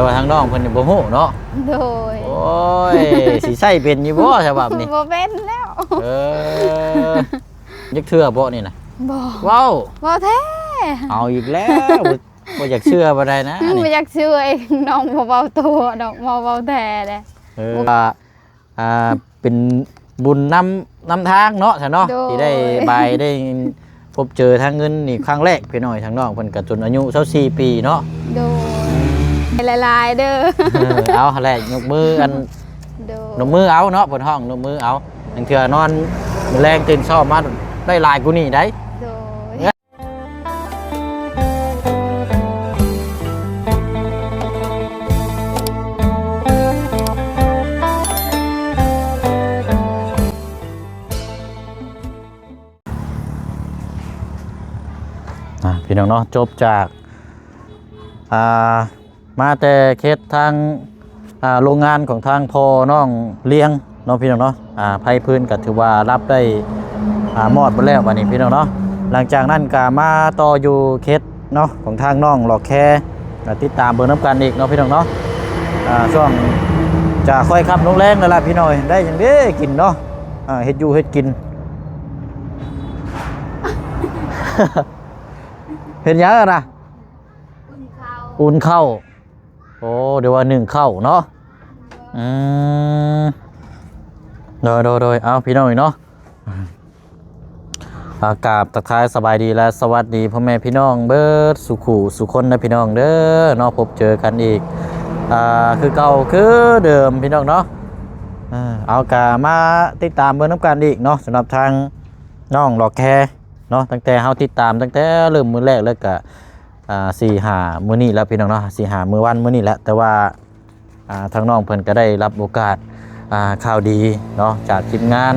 ແຕ່ວ່າທາງນ້ອງເພິ່ນນີ້ບໍ່ຮູ້ເນາະ. ໂດຍ. ໂອ້ຍ ຊິໃຊ້ເປັນຢູ່ບໍ່ສະບັບນີ້? ບໍ່ເປັນແລ້ວ. ເອີ ຈັກເທື່ອບໍ່ນີ້ນະ? ບໍ່. ເວົ້າ ເວົ້າແທ້. ເອົາອີກແລ້ວ ບໍ່ ບໍ່ຢາກເຊື່ອປານໃດນະນີ້. ບໍ່ຢາກເຊື່ອເອງ ນ້ອງບໍ່ເວົ້າຕົວະດອກ ເວົ້າ ເວົ້າແທ້ເດ້. ເອີ ວ່າ ອ່າ ເປັນບຸນນຳ ນຳທາງເນາະ ຊະເນາະ. ໂດຍ. ທີ່ໄດ້ບາຍ ໄດ້ພົບເຈີທາງເງິນນີ້ຄັ້ງແລກ ພີ່ນ້ອງ. ທາງນ້ອງເພິ່ນກໍຈົນອາຍຸຊາວສີ່ປີເນາະ. ໂດຍ. ຫຼາຍໆເດີ. ເອີ ເອົາຫັ້ນແຫຼະ ຍົກມືອັນ ໂດຍ ນົບມືເອົາເນາະ ເພິ່ນຮ້ອງນົບມືເອົາ. ລາງເທື່ອນອນມື້ແລງຕື່ນເຊົ້າມາໄດ້ຫຼາຍກວ່ານີ້ໄດ໋. ໂດຍ. ອ່າ ພີ່ນ້ອງເນາະ ຈົບຈາກ ອ່າ ມາແຕ່ເຂດທາງ ອ່າ ໂຮງງານຂອງທາງພໍ່ນ້ອງລຽງເນາະ ພີ່ນ້ອງເນາະ. ອ່າ ໄຟຟືນກໍຖືວ່າຮັບໄດ້ ອ່າ ມອດໝົດແລ້ວບາດນີ້ ພີ່ນ້ອງເນາະ. ຫຼັງຈາກນັ້ນກໍມາຕໍ່ຢູ່ເຂດເນາະ ຂອງທາງນ້ອງຫຼອກແຄ ກໍຕິດຕາມເບິ່ງນຳກັນອີກເນາະ ພີ່ນ້ອງເນາະ. ອ່າ ຊ່ວງຈະຄ່ອຍຄ່ຳລົງແລງແລ້ວລະ ພີ່ນ້ອງເອີຍ ໄດ້ຫຍັງເດ້ກິນເນາະ. ອ່າ ເຮັດຢູ່ເຮັດກິນ ເຮັດຫຍັງນະ? ອຸ່ນເຂົ້າ. ໂອ້ ເດີວ່າໜຶ້ງເຂົ້າເນາະ. ອືມ ໂດຍ ໂດຍ ໂດຍ. ເອົາ ພີ່ນ້ອງເນາະ ອ່າ ກາບທັກທາຍສະບາຍດີ ແລະ ສະຫວັດດີພໍ່ແມ່ພີ່ນ້ອງເບິດສູ່ຄູ່ສູ່ຄົນເດີ ພີ່ນ້ອງເດີເນາະ. ພົບເຈີກັນອີກ ອ່າ ຄືເກົ່າຄືເດີມ ພີ່ນ້ອງເນາະ. ເອີ ເອົາ ກະມາຕິດຕາມເບິ່ງນຳກັນອີກເນາະ ສຳລັບທາງນ້ອງຫຼອກແຄເນາະ. ຕັ້ງແຕ່ເຮົາຕິດຕາມຕັ້ງແຕ່ເລີ່ມມື້ແລກ ແລ້ວກະ ອ່າ ສີ່ຫ້າມື້ນີ້ແລ້ວ ພີ່ນ້ອງເນາະ ສີ່ຫ້າມື້ວັນມື້ນີ້ແຫຼະ. ແຕ່ວ່າ ອ່າ ທາງນ້ອງເພິ່ນກໍໄດ້ຮັບໂອກາດ ອ່າ ຂ່າວດີເນາະ ຈາກທີມງານ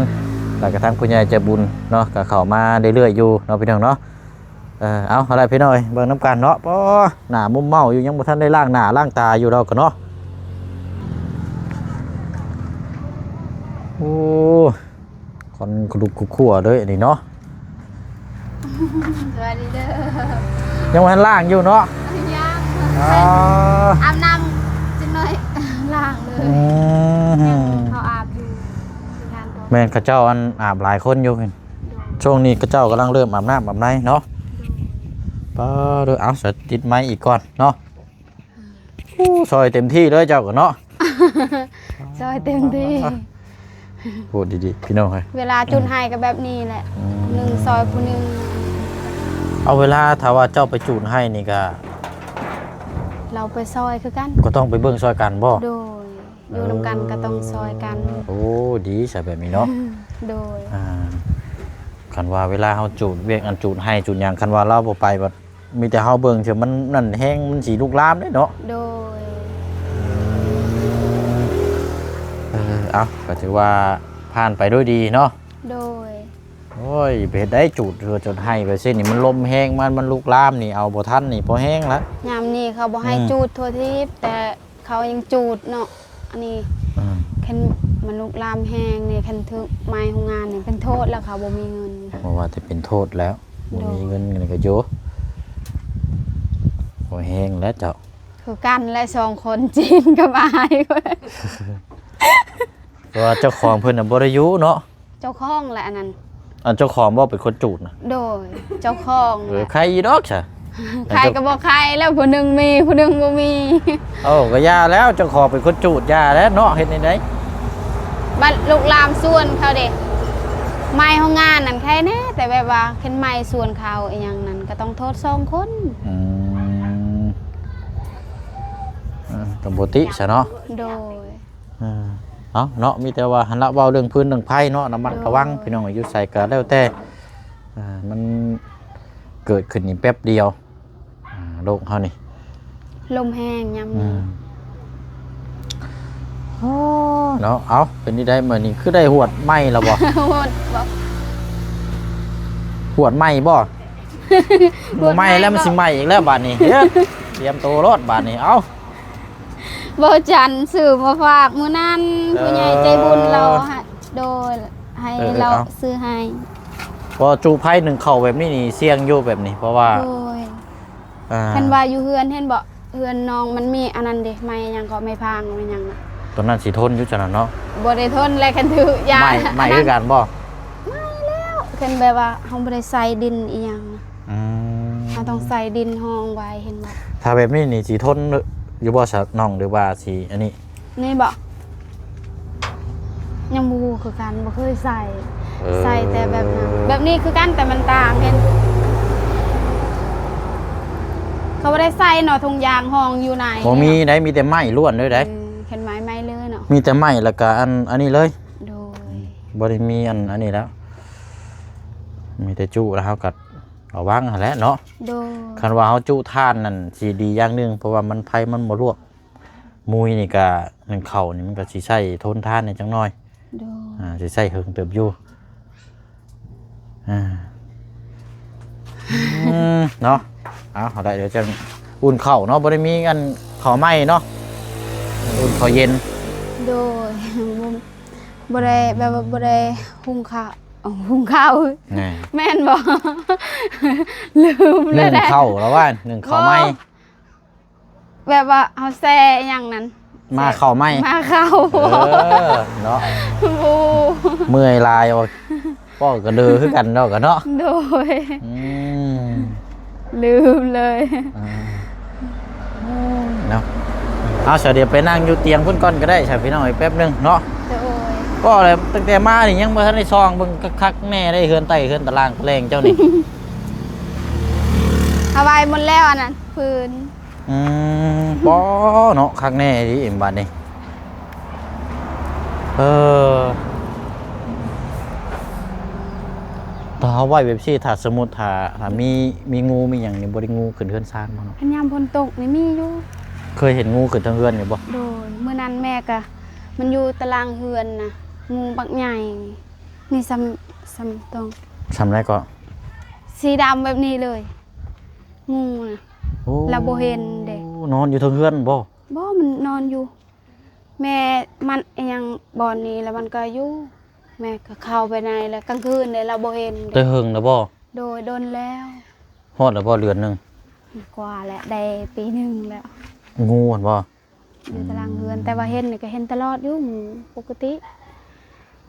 ແລ້ວກໍທາງຜູ້ໃຫຍ່ໃຈບຸນເນາະ ກໍເຂົ້າມາເລື້ອຍໆຢູ່ເນາະ ພີ່ນ້ອງເນາະ. ເອີ ເອົາ ເອົາລະ ພີ່ນ້ອງເອີຍ ເບິ່ງນຳກັນເນາະ. ປໍ ໜ້າມົມເມົາຢູ່ ຍັງບໍ່ທັນໄດ້ລ້າງໜ້າລ້າງຕາຢູ່ດອກເນາະ. ໂອ້ ຄວັນຂະລຸກຂະຂົວເລີຍອັນນີ້ເນາະ. ສະບາຍດີເດີ. ຍັງບໍ່ທັນລ້າງຢູ່ເນາະ? ຍັງ. ອໍ ອາບນ້ຳຈັກໜ້ອຍ ລ້າງເລີຍ. ອືມ ຍັງເຂົາອາບຢູ່ ທີມງານເຂົາ. ແມ່ນ ເຂົາເຈົ້າອັນອາບຫຼາຍຄົນຢູ່. ໂດຍ. ຊ່ວງນີ້ເຂົາເຈົ້າກຳລັງເລີ່ມອາບນ້ຳອາບໃນເນາະ. ໂດຍ. ປາ ເດີ ເອົາ ສະຕິດໄມອີກກ່ອນເນາະ. ໂອ້ ຊ່ອຍເຕັມທີ່ເລີຍເຈົ້າກໍເນາະ. ຊ່ອຍເຕັມທີ່. ໂອ້ ດີໆ ພີ່ນ້ອງເອີຍ ເວລາຈູດໄຮ່ກໍແບບນີ້ແຫຼະ. ອືມ ຜູ້ໜຶ່ງຊ່ອຍຜູ້ໜຶ່ງ. ເອົາ ເວລາຖ້າວ່າເຈົ້າໄປຈູດໄຮ່ນີ້ກໍ ເຮົາໄປຊ່ອຍຄືກັນ ກໍຕ້ອງໄປເບິ່ງຊ່ອຍກັນບໍ່? ໂດຍ. ຢູ່ນຳກັນກໍຕ້ອງຊ່ອຍກັນ. ເອີ ໂອ້ ດີຊະແບບນີ້ເນາະ. ໂດຍ. ອ່າ ຄັນວ່າເວລາເຮົາຈູດວຽກ ອັນຈູດໄຮ່ຈູດຫຍັງ ຄັນວ່າລາວບໍ່ໄປ ບັດມີແຕ່ເຮົາເບິ່ງ ເທື່ອມັນນັ້ນແຮງ ມັນຊິລຸກລາມເດ້ເນາະ. ໂດຍ. ເອີ ເອົາ ກໍຖືວ່າຜ່ານໄປດ້ວຍດີເນາະ. ໂດຍ. ໂອ້ຍ ໄປເຮັດໄດ້ຈູດເທື່ອຈົນໄຮ່ໄປຊີ້ນີ້ ມັນລົມແຮງ ມັນ ມັນລຸກລາມນີ້ ເອົາບໍ່ທັນນີ້ ພໍແຮງລະ. ຍາມນີ້ເຂົາບໍ່ໃຫ້ ອືມ ຈູດທົ່ວທີບ ແຕ່ ເຂົາຍັງຈູດເນາະ ອັນນີ້. ອືມ ຄັນມັນລຸກລາມແຮງນີ້ ຄັນຖືກໄມ້ໂຮງງານນີ້ເປັນໂທດແລ້ວ ເຂົາບໍ່ມີເງິນ. ບໍ່ວ່າແຕ່ເປັນໂທດແລ້ວ ໂດຍ ບໍ່ມີເງິນນີ້ກໍຢູ່ ພໍແຮງແລ້ວເຈົ້າ. ຄືກັນແຫຼະ ສອງຄົນຈີນກັບອ້າຍ. ເພາະວ່າເຈົ້າຂອງເພິ່ນນະບໍ່ໄດ້ຢູ່ເນາະ. ເຈົ້າຂອງແຫຼະອັນນັ້ນ. ອັນເຈົ້າຂອງບໍ່ເປັນຄົນຈູດນະ? ໂດຍ ເຈົ້າຂອງ. ເອີ ແຫຼະ ໃຄອີດອກຊະ. ໃຄກໍບໍ່ໃຄແລ້ວ ຜູ້ໜຶ່ງມີ ຜູ້ໜຶ່ງບໍ່ມີ. ເອົາ ກໍຢ່າແລ້ວ ເຈົ້າຂອງເປັນຄົນຈູດ ຢ່າແລ້ວເນາະ ເຮັດແນວໃດ? ບັດລຸກລາມສວນເຂົາເດ້ ໄມ້ໂຮງງານນັ້ນໃຄແດ່ ແຕ່ແບບວ່າຄັນໄມ້ສວນເຂົາອີ່ຫຍັງນັ້ນ ກໍຕ້ອງໂທດສອງຄົນ. ອືມ ເອີ ກໍບໍ່ຕິຊະເນາະ. ໂດຍ. ເອີ ເອົາເນາະ ມີແຕ່ວ່າຫັ້ນລະ ເວົ້າເລື່ອງຟືນເລື່ອງໄຟເນາະ ລະມັດລະວັງ ໂດຍ ພີ່ນ້ອງ ຢູ່ໃສກໍແລ້ວແຕ່ ເອີ ມັນເກີດຂຶ້ນນີ້ແປັບດຽວ ອ່າ ໂລກເຮົານີ້ ລົມແຮງຍາມນີ້. ອືມ ໂອ້ ເນາະ ເອົ້າ ເປັນຈັ່ງໃດມື້ນີ້ ຄືໄດ້ຫວດໃໝ່ແລ້ວບໍ່? ຫວດບໍ່? ຫວດໃໝ່ບໍ່? ຫວດໃໝ່ແລ້ວ ມັນຊິໃໝ່ອີກແລ້ວບາດນີ້ ເຮັດ ຕຽມໂຕໂລດບາດນີ້ ເອົ້າ. ບໍ່ຈັນຊື້ມາຝາກມື້ນັ້ນ ເອີ ຜູ້ໃຫຍ່ໃຈບຸນລາວໃຫ້ ໂດຍ ໃຫ້ ເອີ ເອີ ລາວ ເອົ້າ ຊື້ໃຫ້. ເພາະຈູ່ໄຟໜຶ້ງເຂົ້າແບບນີ້ນີ້ສ່ຽງຢູ່ແບບນີ້ ເພາະວ່າ ໂດຍ ອ່າ ຄັນວ່າຢູ່ເຮືອນເຫັນບໍ່ ເຮືອນນ້ອງມັນມີອັນນັ້ນເດ ໄມ້ຫຍັງເກາະ ໄມ້ພາງ ໄມ້ຫຍັງນະ ຕອນນັ້ນຊິທົນຢູ່ຊັ້ນນະເນາະ. ບໍ່ໄດ້ທົນແຫຼະ ຄັນຖືກຢາ ໄມ້ ໄມ້ຄືກັນບໍ່? ໄມ້ແລ້ວ ຄັນແບບວ່າເຮົາບໍ່ໄດ້ໃສ່ດິນອີ່ຫຍັງນະ. ອືມ ເຮົາຕ້ອງໃສ່ດິນຮອງໄວ້ ເຫັນບໍ່? ຖ້າແບບນີ້ນີ້ຊິທົນຢູ່ບໍ່ຊະນ້ອງ ຫຼືວ່າຊິອັນນີ້? ນີ້ບໍ? ຍັງບໍ່ຮູ້ຄືກັນ ບໍ່ເຄີຍໃສ່. ເອີ ໃສ່ແຕ່ແບບນັ້ນ ແບບນີ້ຄືກັນ ແຕ່ມັນຕ່າງ ເຫັນ ເຂົາບໍ່ໄດ້ໃສ່ເນາະ ຖົງຢາງຮອງຢູ່ໃນ ບໍ່ມີໃດ໋ ມີແຕ່ໄມ້ລ້ວນເລີຍໃດ໋. ເອີ ເຫັນໄມ້ ໄມ້ເລີຍເນາະ ມີແຕ່ໄມ້ ແລ້ວກະອັນ ອັນນີ້ເລີຍ. ໂດຍ ບໍ່ໄດ້ມີອັນ ອັນນີ້ແລ້ວ ມີແຕ່ຈຸ ແລ້ວເຮົາກະລະວັງຫັ້ນແຫຼະເນາະ. ໂດຍ ຄັນວ່າເຮົາຈຸຖ່ານນັ້ນຊິດີຢ່າງໜຶ່ງ ເພາະວ່າມັນ ໄຟມັນບໍ່ລວກ. ມຸ້ຍນີ້ກະ ໜຶ້ງເຂົ້ານີ້ມັນກະຊິໃຊ້ທົນທານແດ່ຈັກໜ້ອຍ. ໂດຍ ອ່າ ຊິໃຊ້ເຫິງເຕີບຢູ່. ອ່າ ເນາະ ເອົາ ເອົາໄດ້ ດຽວຈັ່ງອຸ່ນເຂົ້າເນາະ ບໍ່ໄດ້ມີອັນເຂົ້າໃໝ່ເນາະ ອຸ່ນເຂົ້າເຢັນ. ໂດຍ ບໍ່ ບໍ່ໄດ້ແບບວ່າບໍ່ໄດ້ຫຸງເຂົ້າ ຫຸງເຂົ້າ ແມ່ນ ແມ່ນບໍ່? ລືມແລ້ວ ໜຶ້ງເຂົ້າລະວ່າ ໜຶ້ງເຂົ້າໃໝ່ ແບບວ່າເຮົາແຊ່ຫຍັງນັ້ນ ມາເຂົ້າໃໝ່ ມາເຂົ້າ ເອີ ເນາະ ບໍ່ ເມື່ອຍຫຼາຍ ເວົ້າກະເດີຄືກັນເນາະ ກະເນາະ. ໂດຍ ອືມ ລືມເລີຍ ອ່າ ເນາະ. ເອົາ ສະ ດຽວໄປນັ່ງຢູ່ຕຽງພຸ້ນກ່ອນກະໄດ້ ສະ ພີ່ນ້ອງ ອີກແປັບໜຶ່ງເນາະ. ໂດຍ ກໍແລ້ວ ຕັ້ງແຕ່ມານີ້ຍັງບໍ່ທັນໄດ້ສ່ອງເບິ່ງຄັກໆແນ່ໄດ໋ ເຮືອນໃຕ້ເຮືອນຕາລ່າງຕະແລງເຈົ້ານີ້ ເອົາໄວ້ໝົດແລ້ວອັນນັ້ນ ພື້ນ. ອືມ ປໍເນາະ ຄັກແນ່ອີ່ຫຼີບັດນີ້. ເອີ ຖ້າເຮົາໄວ້ແບບຊີ້ ຖ້າສົມມຸດ ຖ້າ ຖ້າມີ ມີງູມີຫຍັງນີ້ ບໍ່ໄດ້ງູຂຶ້ນເຮືອນຊານບໍ່ເນາະ? ຄັນຍາມຝົນຕົກນີ້ມີຢູ່. ເຄີຍເຫັນງູຂຶ້ນເທິງເຮືອນຢູ່ບໍ່? ໂດຍ ມື້ນັ້ນແມ່ກະ ມັນຢູ່ຕາລ່າງເຮືອນນະ ງູບັກໃຫຍ່ ນີ້ສ່ຳ ສ່ຳຕ້ອງ ສ່ຳໃດເກາະ? ສີດຳແບບນີ້ເລີຍ ງູນະ. ໂອ້ ລາວບໍ່ເຫັນເດ້. ນອນຢູ່ເທິງເຮືອນບໍ່? ບໍ່ ມັນນອນຢູ່ ແມ່ມັດອີ່ຫຍັງບ່ອນນີ້ ແລ້ວມັນກໍຢູ່ ແມ່ກໍເຂົ້າໄປໃນ ແລ້ວກາງຄືນເດ້ ລາວບໍ່ເຫັນເດ້. ແຕ່ເຫິງແລ້ວບໍ່? ໂດຍ ດົນແລ້ວ. ຮອດແລ້ວບໍ່ເດືອນໜຶ່ງ? ກວ່າແຫຼະ ໄດ້ປີໜຶ່ງແລ້ວ. ງູຫັ້ນບໍ່? ຢູ່ຕາລ່າງເຮືອນ ອືມ ແຕ່ວ່າເຫັນນີ້ກໍເຫັນຕະຫຼອດຢູ່ ປົກກະຕິ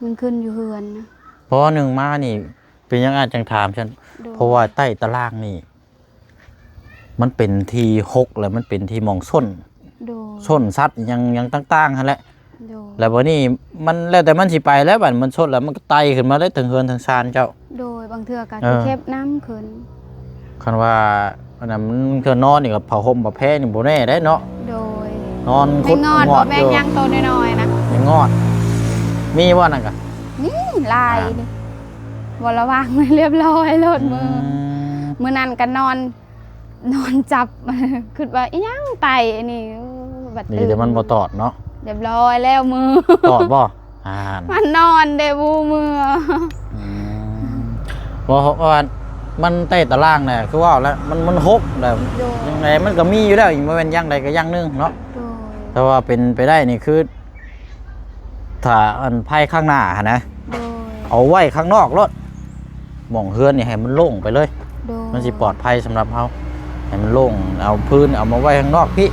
ມັນຂຶ້ນຢູ່ເຮືອນນະ. ເພາະວ່າໜຶ່ງມານີ້ ເປັນຫຍັງອ້າຍຈັ່ງຖາມຊັ້ນ? ໂດຍ ເພາະວ່າໃຕ້ຕາລ່າງນີ້ ມັນເປັນທີ່ຮົກ ແລະ ມັນເປັນທີ່ໝ່ອງຊົນ ໂດຍ ຊົນສັດຫຍັງ ຫຍັງຕ່າງໆຫັ້ນແຫຼະ. ໂດຍ ແລ້ວບັດນີ້ມັນແລ້ວແຕ່ມັນຊິໄປແລ້ວ ບັດມັນຊົນແລ້ວມັນກໍໄຕ່ຂຶ້ນມາເລີຍເທິງເຮືອນເທິງຊານເຈົ້າ. ໂດຍ ບາງເທື່ອກໍ ເອີ ຊິເຂັບນ້ຳຂຶ້ນ. ຄັນວ່າອັນນັ້ນ ບາງເທື່ອນອນນີ້ກໍຜ້າຫົ່ມຜ້າແພນີ້ບໍ່ແນ່ເດ້ເນາະ. ໂດຍ ນອນ ແມງງອດ ຄຸດງອດ ບໍ່ແມ່ນ ຢູ່ ຫຍັງໂຕນ້ອຍໆນະ ແມງງອດ ມີບໍ່ນັ້ນກະ? ມີຫຼາຍ ອ່າ ນີ້ ບໍ່ລະວັງ ຮຽບຮ້ອຍໂລດ. ອືມ ມື້ ມື້ນັ້ນກໍນອນ ນອນຈັບ ຄິດວ່າອີ່ຫຍັງໄຕ່ອັນນີ້ ເອີ ບັດຕື່ນ ດີແຕ່ມັນບໍ່ຕອດເນາະ. ຮຽບຮ້ອຍແລ້ວມື ຕອດບໍ່? ອ່າ ມັນນອນເດ້ ບໍ່ເມືອ. ອືມ ເພາະວ່າມັນໃຕ້ຕາລ່າງນະ ຄືເວົ້າແລ້ວ ມັນ ມັນຮົກແລ້ວ. ໂດຍ ຈັ່ງໃດມັນກໍມີຢູ່ແລ້ວ ບໍ່ແມ່ນຢ່າງໃດກໍຢ່າງໜຶ່ງເນາະ. ໂດຍ ແຕ່ວ່າເປັນໄປໄດ້ນີ້ຄື ຖ້າອັນໄພຂ້າງໜ້າຫັ້ນນະ ໂດຍ ເອົາໄວ້ຂ້າງນອກໂລດ ໝ່ອງເຮືອນນີ້ໃຫ້ມັນໂລ່ງໄປເລີຍ. ໂດຍ ມັນຊິປອດໄພສຳລັບເຮົາ ໃຫ້ມັນໂລ່ງ ເອົາພື້ນເອົາມາໄວ້ຂ້າງນອກພີ້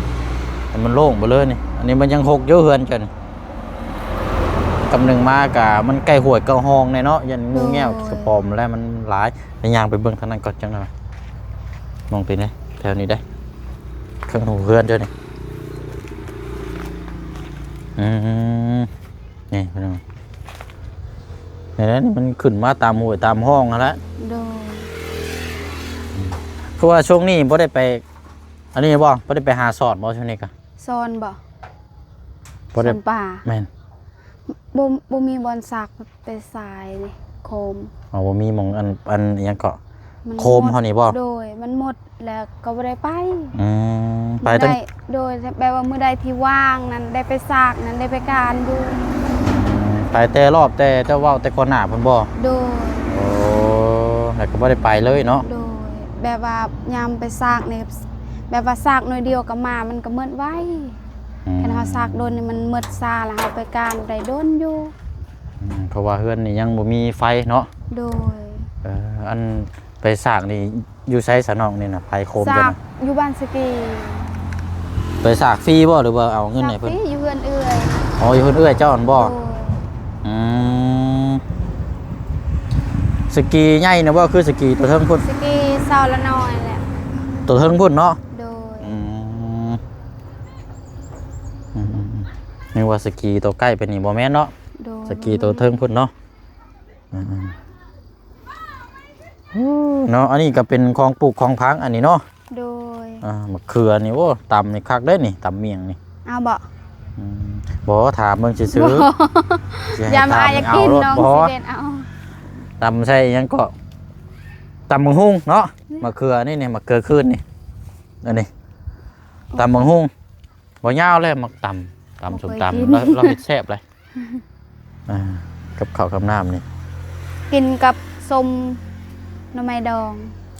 ໃຫ້ມັນໂລ່ງໄປເລີຍນີ້. ອັນນີ້ມັນຍັງຮົກຢູ່ເຮືອນເຈົ້ານີ້ ກຳໜຶ່ງມາກະມັນໃກ້ຫ້ວຍເກົ່າຮ່ອງແນ່ເນາະ ຢ້ານງູແງ້ວ ໂດຍ ກະປອມແລ້ວ ມັນຫຼາຍ. ໄປຍ່າງໄປເບິ່ງທາງນັ້ນກ່ອນ ຈັ່ງໜ້ອຍ ມອງໄປນີ້ ແຖວນີ້ໄດ໋ ເຄື່ອງຂອງເຮືອນເຈົ້ານີ້. ອືມ ນີ້ພີ່ນ້ອງ ນີ້ແຫຼະ ນີ້ມັນຂຶ້ນມາຕາມຫ້ວຍຕາມຮ່ອງຫັ້ນແຫຼະ. ໂດຍ ຄືວ່າຊ່ວງນີ້ບໍ່ໄດ້ໄປ ອັນນີ້ບໍ່ ບໍ່ໄດ້ໄປຫາສອນບໍ່ຊ່ວງນີ້ກະ? ສອນບໍ່? ບໍ່ໄດ້ ສອນປ່າ ແມ່ນ. ບໍ່ ບໍ່ມີບ່ອນຊັກ ໄປຊາຍນີ້ ໂຄມ. ອໍ ບໍ່ມີໝ່ອງອັນ ອັນຫຍັງເກາະ ໂຄມເຮົານີ້ບໍ່? ໂດຍ ມັນໝົດແລ້ວກໍບໍ່ໄດ້ໄປ. ອືມ ໄປຕັ້ງ ໂດຍ ແບບວ່າມື້ໃດທີ່ວ່າງນັ້ນ ໄດ້ໄປຊາກນັ້ນ ໄດ້ໄປການຢູ່. ອືມ ໄປແຕ່ລອບແຕ່ ແຕ່ເວົ້າແຕ່ກ່ອນໜ້າພຸ້ນບໍ່? ໂດຍ ໂອ້ ແລ້ວກໍບໍ່ໄດ້ໄປເລີຍເນາະ. ໂດຍ ແບບວ່າຍາມໄປຊາກນີ້ ແບບວ່າຊາກໜ້ອຍດຽວກໍມາ ມັນກໍໝົດໄວ. ອືມ ຄັນເຮົາຊາກດົນນີ້ມັນໝົດຊາ ແລ້ວເຮົາໄປການໄດ້ດົນຢູ່. ອືມ ເພາະວ່າເຮືອນນີ້ຍັງບໍ່ມີໄຟເນາະ. ໂດຍ ເອີ ອັນໄປຊາກນີ້ຢູ່ໃສຊະນ້ອງນີ້ນະ ໄຟໂຄມ ຊາກຢູ່ບ້ານສະກີ. ໄປສາກຟຣີບໍ່ ຫຼືວ່າເອົາເງິນໃຫ້ເພິ່ນ? ສາກຟຣີຢູ່ເຮືອນເອື້ອຍ. ອໍ ຢູ່ເຮືອນເອື້ອຍເຈົ້າຫັ້ນບໍ່? ໂດຍ. ອືມ ສະກີໃຫຍ່ນະບໍ່ ຄືສະກີໂຕເທິງພຸ້ນ? ສະກີເຊົາລະນ້ອຍແຫຼະ. ໂຕເທິງພຸ້ນເນາະ? ໂດຍ. ອືມ ອືມໆໆ ນຶກວ່າສະກີໂຕໃກ້ໄປນີ້ ບໍ່ແມ່ນເນາະ? ໂດຍ. ສະກີໂຕເທິງພຸ້ນເນາະ? ອືມໆ ໂອ້ ເນາະ ອັນນີ້ກໍເປັນຂອງປູກຂອງຝັງອັນນີ້ເນາະ? ໂດຍ. ອ່າ ໝາກເຂືອນີ້ ໂອ້ ຕຳນີ້ຄັກເດ້ນີ້ ຕຳໝ້ຽງນີ້. ເອົາບໍ່? ອືມ ບໍ່ ຖາມເບິ່ງຊື່ໆ. ບໍ່ ຊິໃຫ້ ຢາມ ຕຳ ອາຍຢາກກິນ ເອົາໂລດ ນ້ອງ ບໍ່ ຊິເດັດເອົາ. ຕຳໃສ່ຫຍັງເກາະ? ຕຳບັກຫຸ່ງເນາະ? ໝາກເຂືອນີ້ນີ້ ໝາກເຂືອຄືນນີ້ ອັນນີ້ ຕຳບັກຫຸ່ງ. ບໍ່ຍາວແລ້ວ ມັກຕຳ ຕຳ ບໍ່ເຄີຍ ສົ້ມຕຳ ກິນ ລາວ ລາວເຮັດແຊບເລີຍ. ອ່າ ກັບເຂົ້າກັບນ້ຳນີ້ ກິນກັບສົ້ມໜໍ່ໄມ້ດອງ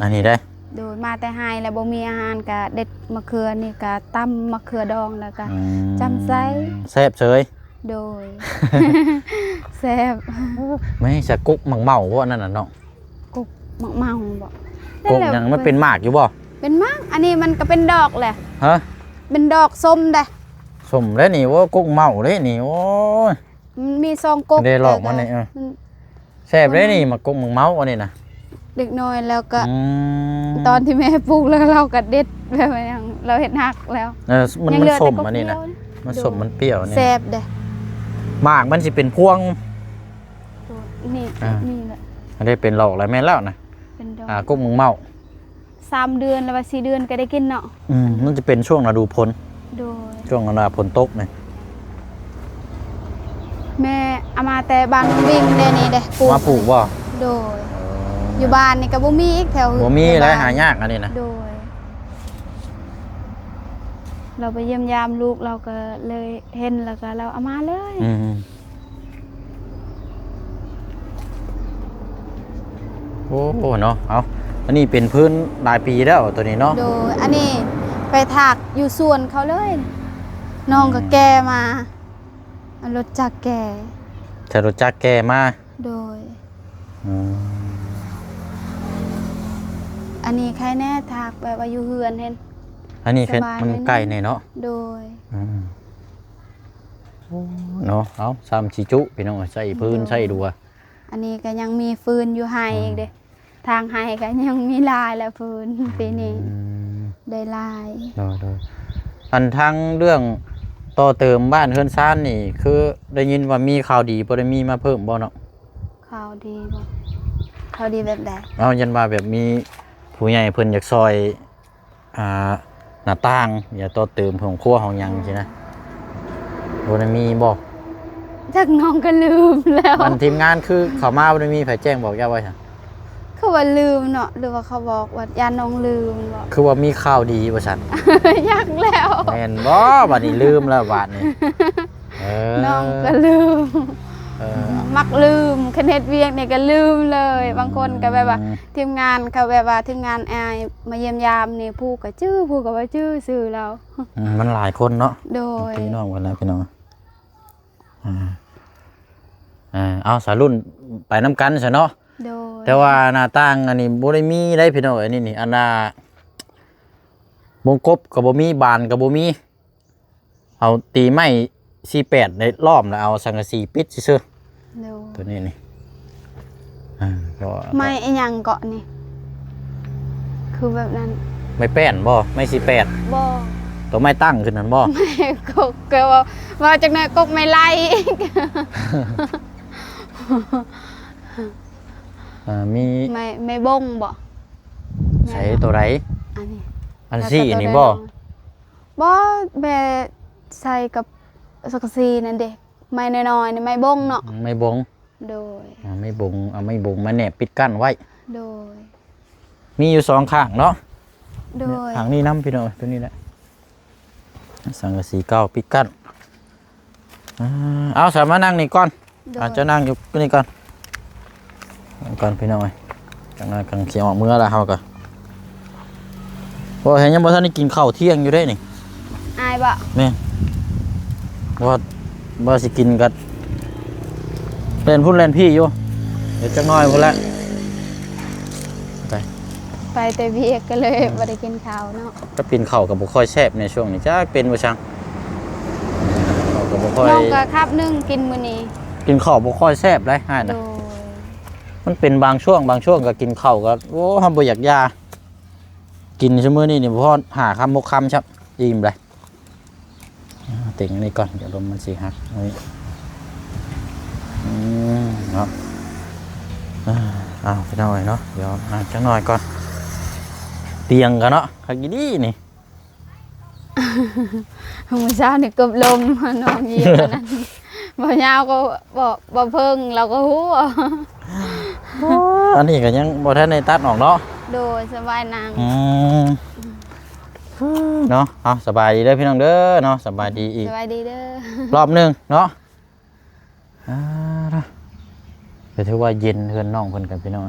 ອັນນີ້ເດ້. ໂດຍ. ມາແຕ່ໄຮ່ແລ້ວບໍ່ມີອາຫານ ກະເດັດມະເຂືອນີ້ ກະຕຳມະເຂືອດອງ ແລ້ວກະ ອືມ ຈ້ຳໃສ່ ແຊບເສີຍ. ໂດຍ. ແຊບ. ແມ່ນ ສະກຸກໝາກເມົາບໍ່ ອັນນັ້ນນະເນາະ? ກຸກໝາກເມົາບໍ່? ກຸກຫຍັງ? ນັ້ນແຫຼະ ມັນເປັນໝາກຢູ່ບໍ່? ເປັນໝາກ. ອັນນີ້ມັນກໍເປັນດອກແຫຼະ. ຮະ? ເປັນດອກສົ້ມເດ້. ສົ້ມເດ້ນີ້. ໂອ້ ກຸກເມົາເດ້ນີ້. ໂອ້ຍ ມັນມີສອງກົກ ເດ້ລອກມັນນີ້. ເອີ ມັນ ແຊບເດ້ນີ້ ໝາກກົກໝາກເມົາອັນນີ້ນະ. ເດັກນ້ອຍແລ້ວກໍ ອືມ ຕອນທີ່ແມ່ປູກແລ້ວ ລາວກໍເດັດ ແບບວ່າຫຍັງ ລາວເຮັດຮັກແລ້ວ. ເອີ ມັນ ມັນສົ້ມອັນນີ້ນະ. ມັນສົ້ມ ມັນປ່ຽວນີ້. ແຊບເດ້. ໝາກມັນຊິເປັນພວງ. ໂຕນີ້ ອ່າ ນີ້ແຫຼະ. ອັນນີ້ເປັນດອກແລ້ວ ແມ່ນແລ້ວນະ. ເປັນດອກ ອ່າ ກົກໝາກເມົາ. ສາມເດືອນ ຫຼືວ່າສີ່ເດືອນກໍໄດ້ກິນເນາະ. ອືມ ມັນຈະເປັນຊ່ວງລະດູຝົນ. ໂດຍ. ຊ່ວງລະດູຝົນຕົກນີ້ ແມ່ເອົາມາແຕ່ບ້ານວິງເດ້ນີ້ເດ້ ປູກ ມາປູກບໍ່? ໂດຍ. ເອີ ຢູ່ບ້ານນີ້ກໍບໍ່ມີອີກແຖວ ບໍ່ມີແຫຼະ ແຖວບ້ານ ຫາຍາກອັນນີ້ນະ. ໂດຍ. ລາວໄປຢ້ຽມຢາມລູກ ລາວກໍເລີຍເຫັນ ແລ້ວກໍລາວເອົາມາເລີຍ. ອືມ. ໂອ້ ເນາະ. ເອົາ ອັນນີ້ເປັນພື້ນຫຼາຍປີແລ້ວໂຕນີ້ເນາະ? ໂດຍ. ອັນນີ້ໄປຖາກຢູ່ສວນເຂົາເລີຍ. ນ້ອງກໍ ອືມ ແກ່ມາ ເອົາລົດຈັກແກ່. ໃຊ້ລົດຈັກແກ່ມາ? ໂດຍ. ອືມ. ອັນນີ້ໃຄແດ່ ຖາກແບບວ່າຢູ່ເຮືອນຫັ້ນ. ອັນນີ້ ສະບາຍ ມັນໃກ້ແດ່ເນາະ? ໂດຍ. ອືມ. ໂອ້ ເນາະ. ເອົາ ຊ້ຳຊິຈຸພີ່ນ້ອງ ໃຊ້ຟືນ ໂດຍ ໃຊ້ດັວ. ອັນນີ້ກໍຍັງມີຟືນຢູ່ໄຮ່ ອືມ ອີກເດ້. ທາງໄຮ່ກໍຍັງມີຫຼາຍແຫຼະຟືນ ອືມ ປີນີ້ໄດ້ຫຼາຍ. ໂດຍໆ. ອັນທາງເລື່ອງຕໍ່ເຕີມບ້ານເຮືອນຊານນີ້ ຄືໄດ້ຍິນວ່າມີຂ່າວດີ ບໍ່ໄດ້ມີມາເພີ່ມບໍ່ເນາະ? ຂ່າວດີບໍ່? ຂ່າວດີແບບໃດ? ເອົາ ຢ້ານວ່າແບບມີຜູ້ໃຫຍ່ເພິ່ນຢາກຊ່ອຍ ອ່າ ໜ້າຕ່າງ ຢາກຕໍ່ເຕີມຫ້ອງຄົວຫ້ອງຫຍັງຊີ້ນະ ບໍ່ໄດ້ມີບໍ່? ຈັກ ນ້ອງກໍລືມແລ້ວ. ອັນທີມງານຄືເຂົ້າມາ ບໍ່ໄດ້ມີໃຜແຈ້ງບອກເຈົ້າວ່າຊັ້ນ? ຄືວ່າລືມເນາະ ຫຼືວ່າເຂົາບອກວ່າຢ້ານນ້ອງລືມບໍ? ຄືວ່າມີຂ່າວດີວ່າຊັ້ນ. ຈັກແລ້ວ. ແມ່ນບໍ່? ບາດນີ້ລືມແລ້ວບາດນີ້. ເອີ ນ້ອງກໍລືມ. ເອີ ມັກລືມ ຄັນເຮັດວຽກນີ້ກໍລືມເລີຍ. ອືມ ບາງຄົນກໍແບບວ່າ ທີມງານເຂົາແບບວ່າ ທີມງານອ້າຍມາຢ້ຽມຢາມນີ້ ຜູ້ກໍຈື່ ຜູ້ກໍບໍ່ຈື່ຊື່ລາວ. ອືມ ມັນຫຼາຍຄົນເນາະ. ໂດຍ. ພີ່ນ້ອງກັນນະ ພີ່ນ້ອງ. ອ່າ ເອົາ ສາລຸ້ນໄປນຳກັນຊະເນາະ. ໂດຍ. ແຕ່ວ່າໜ້າຕ່າງອັນນີ້ບໍ່ໄດ້ມີໄດ໋ ພີ່ນ້ອງເອີຍ. ນີ້ ນີ້ ອັນນ່າ ວົງກົບກໍບໍ່ມີ ບານກໍບໍ່ມີ. ເອົາຕີໄມ້ສີ່ແປດໄດ້ລ້ອມ ແລ້ວເອົາສັງກະສີປິດຊື່ໆ. ໂດຍ. ຕົວນີ້ນີ້ ອ່າ ກໍ ໄມ້ອີຫຍັງເກາະນີ້ ຄືແບບນັ້ນ? ໄມ້ແປ້ນບໍ່? ໄມ້ສີ່ແປດບໍ່? ຕົວໄມ້ຕັ້ງຂຶ້ນຫັ້ນບໍ່? ໄມ້ກົກ ກໍວ່າ ວ່າຈັກໜ້ອຍກົກໄມ້ໄລ່. ອ່າ ມີໄມ້ ໄມ້ບົງບໍ່? ໃສ່ ແມ່ນບໍ່? ຕົວໃດ? ອັນນີ້ ອັນຊີ້ ແລ້ວກໍ ອັນນີ້ບໍ່? ບໍ່ ແບບໃສ່ກັບສັງກະສີນັ້ນເດ້. ໄມ້ນ້ອຍໆນີ້ ໄມ້ບົງເນາະ. ອືມ ໄມ້ບົງ. ໂດຍ. ອ່າ ໄມ້ບົງ ເອົາໄມ້ບົງມາແນບປິດກັ້ນໄວ້. ໂດຍ. ມີຢູ່ສອງຂ້າງເນາະ. ໂດຍ. ຂ້າງນີ້ນຳ ພີ່ນ້ອງ ຕົວນີ້ແຫຼະ ສັງກະສີເກົ່າປິດກັ້ນ. ອ່າ ເອົາ ສາມານັ່ງນີ້ກ່ອນ. ໂດຍ. ອາດຈະນັ່ງຢູ່ນີ້ກ່ອນ ກ່ອນພີ່ນ້ອງເອີຍ. ຈັກໜ້ອຍກໍຊິອອກເມືອແລ້ວເຮົາກໍ ໂອ້ຍ ຍັງບໍ່ທັນໄດ້ກິນເຂົ້າທ່ຽງຢູ່ເດ້ນີ້. ອາຍບໍ່? ແມ່ນ. ບໍ່ ບໍ່ຊິກິນກໍແລ່ນພຸ້ນແລ່ນພີ້ຢູ່. ດຽວຈັກໜ້ອຍພຸ້ນແຫຼະ. ໄປ. ໄປແຕ່ວຽກ ກໍເລີຍ ອືມ ບໍ່ໄດ້ກິນເຂົ້າເນາະ. ກໍກິນເຂົ້າກໍບໍ່ຄ່ອຍແຊບໃນຊ່ວງນີ້ ຈັກເປັນບໍ່ສັງ ເຂົ້າກໍບໍ່ຄ່ອຍ ນ້ອງກໍຄາບໜຶ່ງກິນມື້ນີ້ ກິນເຂົ້າບໍ່ຄ່ອຍແຊບໃດ໋ ອ້າຍນະ. ໂດຍ ມັນເປັນບາງຊ່ວງ ບາງຊ່ວງກໍກິນເຂົ້າກໍ ໂອ້ ເຮົາບໍ່ຢາກຢາ ກິນຊຸມື້ນີ້ນີ້ບໍ່ຮອດຫ້າຄຳຫົກຄຳຊ້ຳ ອີ່ມເລີຍ. ອ່າ ເຕັງອັນນີ້ກ່ອນ ດຽວລົມມັນຊິຫັກ. ນີ້ ອືມ ເນາະ ອ່າ ເອົາ ພີ່ນ້ອງເອີຍເນາະ ດຽວ ອ່າ ຈັກໜ້ອຍກ່ອນ. ຕຽງກັນເນາະ ຄັກອີ່ຫຼີນີ້. ມື້ເຊົ້ານີ້ເກີບລົ້ມ ນ້ອງຢຽບອັນນັ້ນ ບໍ່ຍາວກໍບໍ່ ບໍ່ເພິ່ງ ລາວກໍຮູ້. ອັນນີ້ກໍຍັງບໍ່ທັນໄດ້ຕັດອອກເນາະ. ໂດຍ ສະບາຍນາງ. ອືມ ເນາະ ເອົາ ສະບາຍດີເດີພີ່ນ້ອງເດີເນາະ ສະບາຍດີອີກ ສະບາຍດີເດີ ລອບໜຶ່ງເນາະ. ອ່າ ກໍຖືວ່າເຢັນເຮືອນນ້ອງເພິ່ນກັນພີ່ນ້ອງ.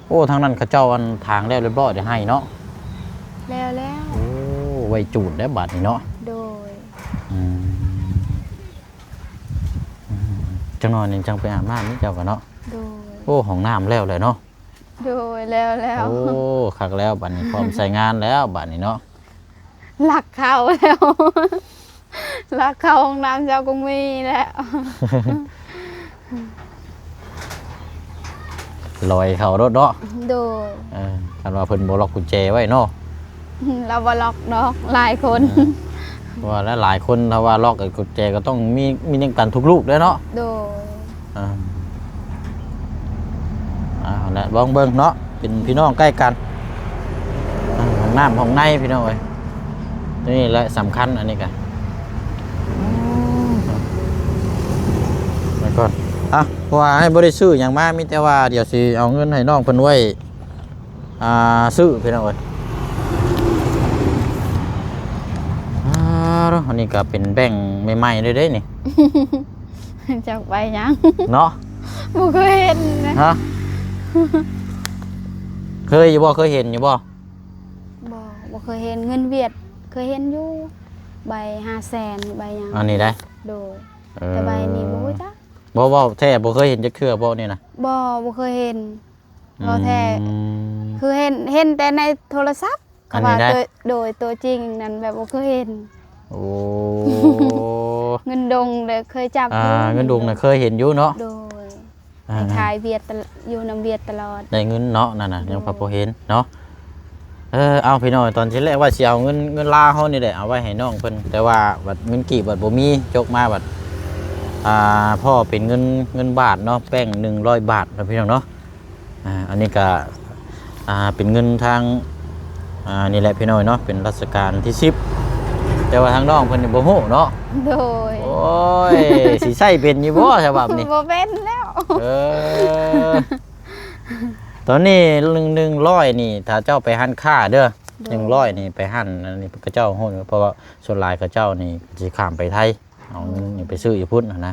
ໂອ້ ທາງນັ້ນເຂົາເຈົ້າອັນຖາງແລ້ວຮຽບຮ້ອຍໄດ້ໃຫ້ເນາະ. ແລ້ວແລ້ວ. ໂອ້ ໄວ້ຈູດແລ້ວບາດນີ້ເນາະ. ໂດຍ ອືມ ອືມ ຈັກໜ້ອຍນີ້ຈັ່ງໄປອາບນ້ຳນີ້ເຈົ້າກໍເນາະ. ໂດຍ ໂອ້ ຫ້ອງນ້ຳແລ້ວແຫຼະເນາະ. ໂດຍ ແລ້ວແລ້ວ. ໂອ້ ຄັກແລ້ວບາດນີ້ ພ້ອມໃຊ້ງານແລ້ວບາດນີ້ເນາະ. ລັກເຂົ້າແລ້ວ ລັກເຂົ້າຫ້ອງນ້ຳເຈົ້າກໍມີແລ້ວ ລອຍເຂົ້າໂລດເນາະ. ໂດຍ ເອີ ຄັນວ່າເພິ່ນບໍ່ລັອກກຸນແຈໄວ້ເນາະ. ລາວບໍ່ລັອກດອກ ຫຼາຍຄົນ ເອີ ວ່າແລ້ວຫຼາຍຄົນ ຖ້າວ່າລັອກກັບກຸນແຈກໍຕ້ອງມີ ມີນຳກັນທຸກລູກເດ້ເນາະ. ໂດຍ ອ່າ ເອົາລະ ລອງເບິ່ງເນາະ ເປັນພີ່ນ້ອງໃກ້ກັນ. ອ່າ ຫ້ອງນ້ຳຫ້ອງໃນພີ່ນ້ອງເອີຍ ຕົວນີ້ແຫຼະສຳຄັນ ອັນນີ້ກະ ໄວ້ກ່ອນ. ອ່ະ ເພາະວ່າອ້າຍບໍ່ໄດ້ຊື້ຫຍັງມາ ມີແຕ່ວ່າດຽວຊິເອົາເງິນໃຫ້ນ້ອງເພິ່ນໄວ້ ອ່າ ຊື້ພີ່ນ້ອງເອີຍ. ອ່າ ອັນນີ້ກໍເປັນແບງໃໝ່ໆເລີຍເດ້ນີ້. ຈັກໃບຫຍັງເນາະ ບໍ່ເຄີຍເຫັນນະ. ຮະ ເຄີຍຢູ່ບໍ່? ເຄີຍເຫັນຢູ່ບໍ່? ບໍ່ ບໍ່ເຄີຍເຫັນ. ເງິນຫວຽດເຄີຍເຫັນຢູ່ ໃບຫ້າແສນ ໃບຫຍັງ ອັນນີ້ໄດ໋. ໂດຍ ເອີ ແຕ່ໃບນີ້ບໍ່ຮູ້ຈັກ. ບໍ່ ເວົ້າແທ້ ບໍ່ເຄີຍເຫັນຈັກເທື່ອບໍ່ນີ້ນະ? ບໍ່ ບໍ່ເຄີຍເຫັນ. ເວົ້າແທ້ ອືມ ຄືເຫັນ ເຫັນແຕ່ໃນໂທລະສັບ ອັນນີ້ໄດ໋. ໂດຍ ໂດຍ ຕົວຈິງນັ້ນແບບບໍ່ເຄີຍເຫັນ. ໂອ້ ເງິນດົງເດ້ເຄີຍຈັບ ອ່າ ຢູ່ ເງິນດົງນະເຄີຍເຫັນຢູ່ເນາະ. ໂດຍ ອ່າ ໄປຂາຍຫວຽດຕະ ຢູ່ນຳຫວຽດຕະຫຼອດ ໄດ້ເງິນເນາະ. ນັ້ນນະ ໂດຍ ຍັງພໍເຫັນເນາະ. ເອີ ເອົາ ພີ່ນ້ອງ ຕອນທີແລກວ່າຊິເອົາເງິນ ເງິນລາວເຮົານີ້ແຫຼະ ເອົາໄວ້ໃຫ້ນ້ອງເພິ່ນ ແຕ່ວ່າບັດເງິນກີບບັດບໍ່ມີ ຈົກມາບັດ ອ່າ ພໍເປັນເງິນ ເງິນບາດເນາະ ແປ້ງໜຶ່ງຮ້ອຍບາດເນາະ ພີ່ນ້ອງເນາະ. ອ່າ ອັນນີ້ກະ ອ່າ ເປັນເງິນທາງ ອ່າ ນີ້ແຫຼະພີ່ນ້ອງເນາະ ເປັນລັດຊະການທີສິບ ແຕ່ວ່າທາງນ້ອງເພິ່ນນີ້ບໍ່ຮູ້ເນາະ. ໂດຍ ໂອ້ຍ ຊິໃຊ້ເປັນຢູ່ບໍ່ສະບັບນີ້? ບໍ່ເປັນແລ້ວ. ເອີ ຕອນນີ້ໜຶ່ງ ໜຶ່ງຮ້ອຍນີ້ ຖ້າເຈົ້າໄປຮ້ານຄ້າເດີ ໂດຍ ໜຶ່ງຮ້ອຍນີ້ໄປຮ້ານ ອັນນີ້ເຂົາເຈົ້າຮູ້ ເພາະວ່າສ່ວນຫຼາຍເຂົາເຈົ້ານີ້ຊິຂ້າມໄປໄທ ເອົາເງິນນີ້ໄປຊື້ຢູ່ພຸ້ນຫັ້ນນະ.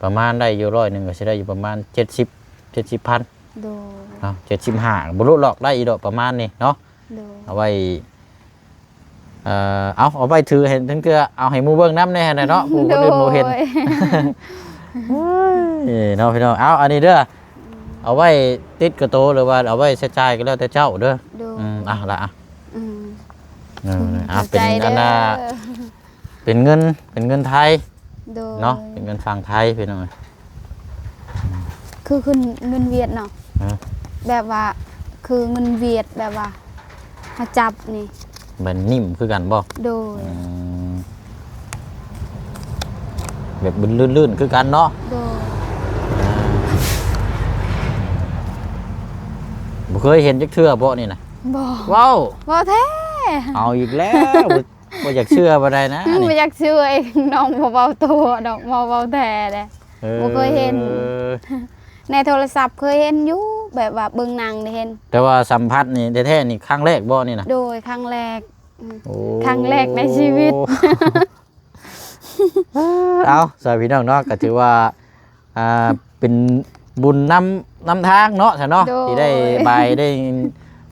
ປະມານໄດ້ຢູ່ຮ້ອຍໜຶ່ງ ກໍຊິໄດ້ຢູ່ປະມານເຈັດສິບ ເຈັດສິບພັນ. ໂດຍ ເນາະ ເຈັດສິບຫ້າ ບໍ່ຮູ້ຫຼອກ ໄດ້ອີ່ດອກປະມານນີ້ເນາະ. ໂດຍ ເອົາໄວ້ ເອີ ເອົາ ເອົາໄວ້ຖືໃຫ້ ເຖິງເທື່ອເອົາໃຫ້ໝູ່ເບິ່ງນຳແດ່ຫັ້ນແຫຼະເນາະ ຜູ້ຄົນອື່ນບໍ່ເຫັນ. ໂດຍ ໂອ້ຍ ເນາະ ພີ່ນ້ອງ ເອົາ ອັນນີ້ເດີ ເອົາໄວ້ຕິດກະໂຕ ຫຼືວ່າເອົາໄວ້ໃຊ້ຈ່າຍກໍແລ້ວແຕ່ເຈົ້າເດີ. ໂດຍ ອືມ ເອົາລະ ອືມ ເອີ ເອົາ ເປັນອັນນ່າ ເປັນເງິນ ເປັນເງິນໄທ ໂດຍ ເນາະ ເປັນເງິນຝັ່ງໄທພີ່ນ້ອງ. ຄືຂຶ້ນເງິນຫວຽດເນາະ ຮະ ແບບວ່າຄືເງິນຫວຽດ ແບບວ່າເຮົາຈັບນີ້ ແບບນິ້ມຄືກັນບໍ່? ໂດຍ ອືມ ແບບບຶນລື່ນໆຄືກັນເນາະ. ໂດຍ ອ່າ ບໍ່ເຄີຍເຫັນຈັກເທື່ອບໍ່ນີ້ນະ? ບໍ່ ເວົ້າ ເວົ້າແທ້ ເອົາອີກແລ້ວ. ບໍ່ຢາກເຊື່ອປານໃດນະ ອືມ ນີ້ ບໍ່ຢາກເຊື່ອອີກ ນ້ອງບໍ່ເວົ້າໂຕດອກ ເວົ້າ ເວົ້າແທ້ເດ້. ເອີ ບໍ່ເຄີຍເຫັນ ໃນໂທລະສັບເຄີຍເຫັນຢູ່ ແບບວ່າເບິ່ງໜັງໄດ້ເຫັນ ແຕ່ວ່າສຳຜັດນີ້ແທ້ໆນີ້ຄັ້ງແລກບໍ່ນີ້ນະ? ໂດຍ ຄັ້ງແລກ ອືມ ໂອ້ ຄັ້ງແລກໃນຊີວິດ. ເອົາ ສາວພີ່ນ້ອງເນາະ ກໍຖືວ່າ ອ່າ ເປັນບຸນນຳ ນຳທາງເນາະ ຊະເນາະ ໂດຍ ທີ່ໄດ້ບາຍ ໄດ້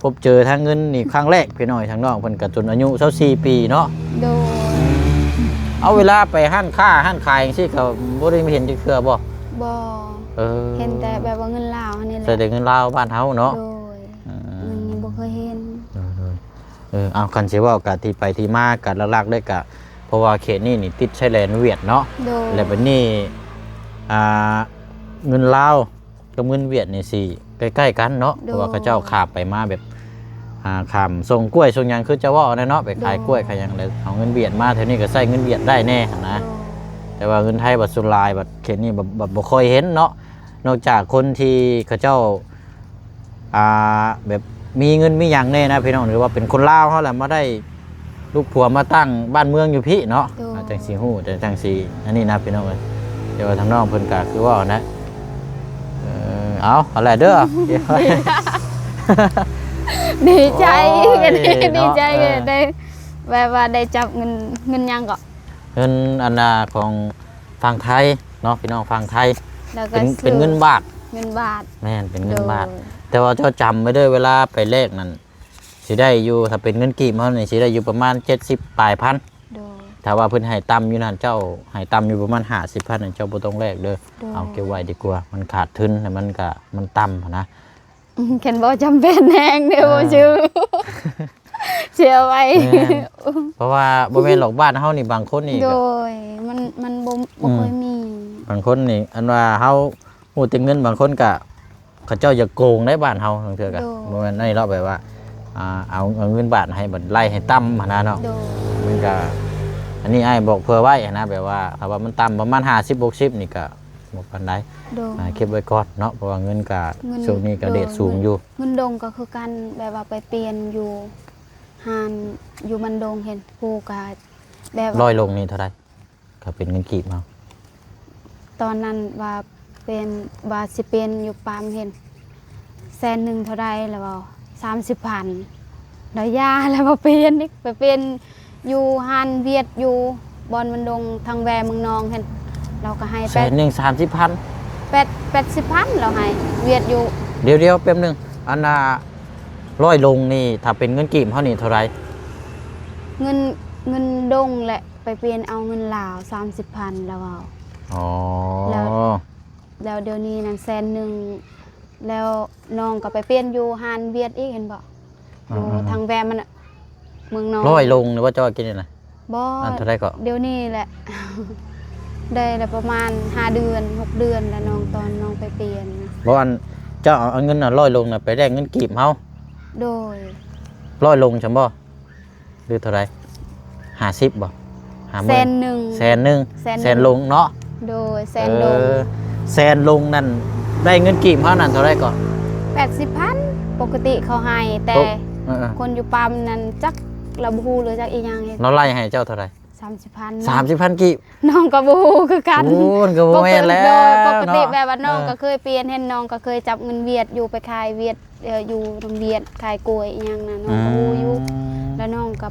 ພົບເຈີທາງເງິນນີ້ຄັ້ງແລກ ພີ່ນ້ອງ ທາງນ້ອງເພິ່ນກໍຈົນອາຍຸຊາວສີ່ປີເນາະ. ໂດຍ ເອົາ ເວລາໄປຮ້ານຄ້າຮ້ານຂາຍຈັ່ງຊີ້ ກໍບໍ່ໄດ້ເຫັນຈັກເທື່ອບໍ່? ບໍ່ ເອີ ເຫັນແຕ່ແບບວ່າເງິນລາວນີ້ແຫຼະ ໃສ່ແຕ່ເງິນລາວບ້ານເຮົາເນາະ. ໂດຍ ອືມ ເງິນນີ້ບໍ່ເຄີຍເຫັນ. ເອີ ເອົາ ຄັນຊິເວົ້າກະທີ່ໄປທີ່ມາກະຫຼັກໆເລີຍກະ ເພາະວ່າເຂດນີ້ນີ້ຕິດຊາຍແດນຫວຽດເນາະ ໂດຍ ແລ້ວບັດນີ້ ອ່າ ເງິນລາວກັບເງິນຫວຽດນີ້ຊິໃກ້ໆກັນເນາະ ໂດຍ ເພາະວ່າເຂົາເຈົ້າຂ້າມໄປມາແບບ ອ່າ ຂ້າມສົ່ງກ້ວຍສົ່ງຫຍັງ ຄືເຈົ້າເວົ້ານັ້ນເນາະ ໄປຂາຍ ໂດຍ ກ້ວຍຂາຍຫຍັງ ແລ້ວເອົາເງິນຫວຽດມາ ແຖວນີ້ກໍໃຊ້ເງິນຫວຽດໄດ້ແດ່ຫັ້ນນະ ໂດຍ ແຕ່ວ່າເງິນໄທບັດສ່ວນຫຼາຍ ບັດເຂດນີ້ ບັດ ບັດບໍ່ຄ່ອຍເຫັນເນາະ ນອກຈາກຄົນທີ່ເຂົາເຈົ້າ ອ່າ ແບບມີເງິນມີຫຍັງແດ່ນະພີ່ນ້ອງ ຫຼືວ່າເປັນຄົນລາວເຮົາແຫຼະ ມາໄດ້ລູກຜົວມາຕັ້ງບ້ານເມືອງຢູ່ພີ້ເນາະ ໂດຍ ອ່າ ຈັ່ງຊິຮູ້ ຈັ່ງຊິອັນນີ້ນະພີ່ນ້ອງເອີຍ ແຕ່ວ່າທາງນ້ອງເພິ່ນກໍຄືເວົ້ານະ ເອີ ເອົາ ເອົາແຫຼະເດີ ດີໃຈ ໂອ້ຍ ດີໃຈ ເນາະ ເອີ ໄດ້ ແບບວ່າໄດ້ຈັບເງິນ ເງິນຫຍັງເກາະ ເງິນອັນນ່າຂອງຝັ່ງໄທເນາະ ພີ່ນ້ອງຝັ່ງໄທ ແລ້ວກໍເປັນ ເປັນເງິນບາດ ເງິນບາດ ແມ່ນ ເປັນເງິນບາດ ໂດຍ ແຕ່ວ່າເຈົ້າຈຳໄວ້ເດີ ເວລາໄປແລກນັ້ນ ຊິໄດ້ຢູ່ ຖ້າເປັນເງິນກີບເຮົານີ້ ຊິໄດ້ຢູ່ປະມານເຈັດສິບປາຍພັນ ໂດຍ ຖ້າວ່າເພິ່ນໃຫ້ຕ່ຳຢູ່ນັ້ນ ເຈົ້າໃຫ້ຕ່ຳຢູ່ປະມານຫ້າສິບພັນ ເຈົ້າບໍ່ຕ້ອງແລກເດີ ໂດຍ ເອົາເກັບໄວ້ດີກວ່າ ມັນຂາດທຶນ ແລ້ວມັນກະ ມັນຕ່ຳຫັ້ນນະ ອືມ ຄັນບໍ່ຈຳເປັນແຮງເດ້ ເອີ ບໍ່ຊື້ ເຊື່ອໄວ້ ແມ່ນ ເພາະວ່າບໍ່ແມ່ນດອກ ບ້ານເຮົານີ້ບາງຄົນນີ້ ໂດຍ ມັນ ມັນບໍ່ ບໍ່ ອືມ ຄ່ອຍມີ ບາງຄົນນີ້ ອັນວ່າເຮົາຮູ້ແຕ່ເງິນ ບາງຄົນກະ ເຂົາເຈົ້າຢາກໂກງໄດ໋ ບ້ານເຮົາ ລາງເທື່ອກະ ໂດຍ ບໍ່ແມ່ນອັນນີ້ເນາະ ແບບວ່າ ອ່າ ເອົາ ເອົາເງິນບາດໃຫ້ ບັດໄລ່ໃຫ້ຕ່ຳຫັ້ນນະເນາະ ໂດຍ ມັນກະ ອັນນີ້ອ້າຍບອກເຜື່ອໄວ້ຫັ້ນນະ ແບບວ່າ ຖ້າວ່າມັນຕ່ຳປະມານຫ້າສິບ ຫົກສິບນີ້ກະ ບໍ່ປານໃດ ໂດຍ ອ່າ ເກັບໄວ້ກ່ອນເນາະ ເພາະວ່າເງິນກະ ເງິນ ຊ່ວງນີ້ກະ ໂດຍ ເຣດສູງຢູ່ ເງິນ ເງິນດົງກໍຄືກັນ ແບບວ່າໄປປ່ຽນຢູ່ຮ້ານຢູ່ມັນດົງ ເຫັນຜູ້ກະແບບວ່າ ຮ້ອຍລົງນີ້ເທົ່າໃດ ຖ້າເປັນເງິນກີບເຮົາ? ຕອນນັ້ນວ່າ ເປັນ ວ່າຊິປ່ຽນຢູ່ປ້ຳ ເຫັນແສນໜຶ່ງເທົ່າໃດ ແລ້ວເວົ້າສາມສິບພັນ ແລ້ວຢ່າ ແລ້ວບໍ່ປ່ຽນອີກ ໄປປ່ຽນຢູ່ຮ້ານຫວຽດຢູ່ບ່ອນມັນດົງ ທາງແວເມືອງນອງຫັ້ນ ລາວກໍໃຫ້ແປດ ແສນໜຶ່ງສາມສິບພັນ ແປດ ແປດສິບພັນ ລາວໃຫ້ຫວຽດຢູ່ ດຽວໆ ແປັບໜຶ່ງ ອັນນ່າ ຮ້ອຍລົງນີ້ ຖ້າເປັນເງິນກີບເຮົານີ້ເທົ່າໃດ? ເງິນ ເງິນດົງແຫຼະ ໄປປ່ຽນເອົາເງິນລາວສາມສິບພັນ ລາວເວົ້າ ອໍ ແລ້ວ ແລ້ວດຽວນີ້ນັ້ນແສນໜຶ່ງ ແລ້ວນ້ອງກໍໄປປ່ຽນຢູ່ຮ້ານຫວຽດອີກ ເຫັນບໍ່? ຢູ່ ອ່າໆໆ ທາງແວມັນນະ ເມືອງນອງ ຮ້ອຍລົງນີ້ບໍ່ ເຈົ້າວ່າກິນນີ້ນະ? ບໍ່ ອັນເທົ່າໃດເກາະ? ດຽວນີ້ແຫຼະ ໄດ້ລະປະມານຫ້າເດືອນ ຫົກເດືອນແລ້ວນ້ອງ ອືມ ຕອນນ້ອງໄປປ່ຽນນະ ບໍ່ ອັນ ເຈົ້າເອົາເງິນ ອັນຮ້ອຍລົງນະ ໄປແລກເງິນກີບເຮົາ? ໂດຍ ຮ້ອຍລົງຊັ້ນບໍ່? ຫຼືເທົ່າໃດ? ຫ້າສິບບໍ່? ຫ້າໝື່ນ ແສນໜຶ່ງ ແສນໜຶ່ງ ແສນໜຶ່ງ ແສນລົງເນາະ ໂດຍ ແສນລົງ ເອີ ແສນລົງນັ້ນ ໄດ້ເງິນກີບເຮົານັ້ນເທົ່າໃດເກາະ? ແປດສິບພັນ ປົກກະຕິເຂົາໃຫ້ ແຕ່ ເອີໆ ຄົນຢູ່ປ້ຳນັ້ນ ຈັກລາວບໍ່ຮູ້ເລີຍ ຈັກອີ່ຫຍັງ ລາວໄລ່ໃຫ້ເຈົ້າເທົ່າໃດ? ສາມສິບພັນ ສາມສິບພັນກີບ ນ້ອງກໍບໍ່ຮູ້ຄືກັນ ໂອ້ ມັນກໍບໍ່ແມ່ນແລ້ວ ປົກກະຕິ ເນາະ ແບບວ່ານ້ອງ ເອີ ກໍເຄີຍປ່ຽນ ເຫັນນ້ອງກໍເຄີຍຈັບເງິນຫວຽດຢູ່ ໄປຂາຍຫວຽດ ເອີ ຢູ່ນຳຫວຽດ ຂາຍກ້ວຍອີ່ຫຍັງນະ ນ້ອງກໍຮູ້ຢູ່ ອືມ ແລ້ວນ້ອງກໍ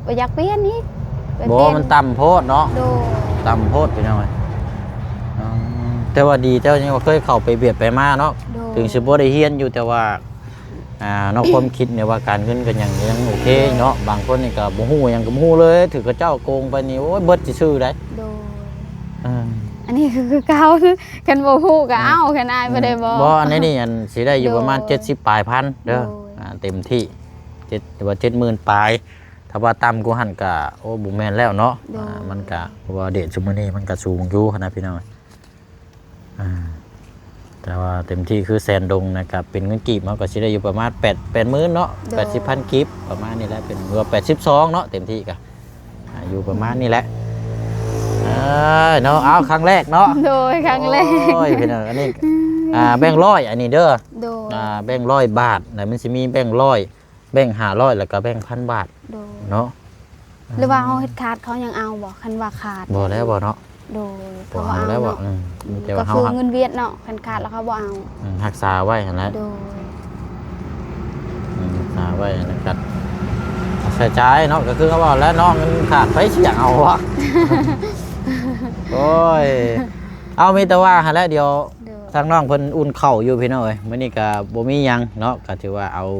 ບໍ່ຢາກປ່ຽນອີກ ໄປ ບໍ່ ປ່ຽນ ມັນຕ່ຳໂພດເນາະ ໂດຍ ຕ່ຳໂພດ ພີ່ນ້ອງເອີຍ ອືມ ແຕ່ວ່າດີເຈົ້າຍັງວ່າເຄີຍເຂົ້າໄປຫວຽດໄປມາເນາະ ໂດຍ ເຖິງຊິບໍ່ໄດ້ຮຽນຢູ່ ແຕ່ວ່າ ອ່າ ເນາະ ຄວາມຄິດໃນວ່າການເງິນກໍຍັງ ຍັງໂອເຄເນາະ ບາງຄົນນີ້ກໍບໍ່ຮູ້ຫຍັງ ກໍບໍ່ຮູ້ເລີຍ ຖືກເຂົາເຈົ້າໂກງໄປນີ້ ໂອ້ຍ ເບິດຊື່ໆໄດ໋ ໂດຍ ເອີ ອັນນີ້ຄື ຄືເກົ່າ ຄັນບໍ່ຮູ້ກໍເອົາ ເອີ ຄັນອ້າຍບໍ່ໄດ້ບອກ ບໍ່ ອັນນີ້ນີ້ ອັນຊິໄດ້ຢູ່ ໂດຍ ປະມານເຈັດສິບປາຍພັນເດີ ໂດຍ ອ່າ ເຕັມທີ່ ເຈັດ ຫຼືວ່າເຈັດໝື່ນປາຍ ຖ້າວ່າຕ່ຳກວ່າຫັ້ນກໍ ໂອ້ ບໍ່ແມ່ນແລ້ວເນາະ ໂດຍ ອ່າ ມັນກໍ ເພາະວ່າເຣດຊຸມມື້ນີ້ມັນກໍສູງຢູ່ຫັ້ນນະ ພີ່ນ້ອງ ອ່າ ແຕ່ວ່າເຕັມທີ່ຄືແສນດົງນະ ກໍເປັນເງິນກີບ ເຮົາກໍຊິໄດ້ຢູ່ປະມານແປດ ແປດໝື່ນເນາະ ໂດຍ ແປດສິບພັນກີບ ປະມານນີ້ແຫຼະ ເປັນ ຫຼືວ່າແປດສິບສອງເນາະ ເຕັມທີ່ກໍ ອ່າ ຢູ່ປະມານນີ້ແຫຼະ ເອີ ເນາະ ເອົາ ຄັ້ງແລກເນາະ ໂດຍ ຄັ້ງແລກ ໂອ້ຍ ພີ່ນ້ອງ ອັນນີ້ ອ່າ ແບງຮ້ອຍ ອັນນີ້ເດີ ໂດຍ ອ່າ ແບງຮ້ອຍບາດ ແລ້ວມັນຊິມີແບງຮ້ອຍ ແບງຫ້າຮ້ອຍ ແລ້ວກໍແບງພັນບາດ ໂດຍ ເນາະ ຫຼືວ່າເຮົາເຮັດຂາດ ເຂົາຍັງເອົາບໍ່? ຄັນວ່າຂາດ ບໍ່ແລ້ວບໍ່ເນາະ ໂດຍ ບໍ່ເອົາແລ້ວບໍ່ ເຂົາບໍ່ເອົາເນາະ ອືມ ມີແຕ່ວ່າເຮົາ ກໍຄືເງິນຫວຽດເນາະ ຄັນຂາດແລ້ວເຂົາບໍ່ເອົາ ອືມ ຮັກສາໄວ້ຫັ້ນແຫຼະ ໂດຍ ອືມ ຮັກສາໄວ້ ແລ້ວກໍໃຊ້ຈ່າຍເນາະ ກໍຄືເຂົາເວົ້າແຫຼະເນາະ ເງິນຂາດໃຜຊິຢາກເອົາວະ ໂອ້ຍ ເອົາ ມີແຕ່ວ່າຫັ້ນແຫຼະ ດຽວ ໂດຍ ທາງນ້ອງເພິ່ນອຸ່ນເຂົ້າຢູ່ ພີ່ນ້ອງເອີຍ ມື້ນີ້ກໍບໍ່ມີຫຍັງເນາະ ກໍຖືວ່າເອົາ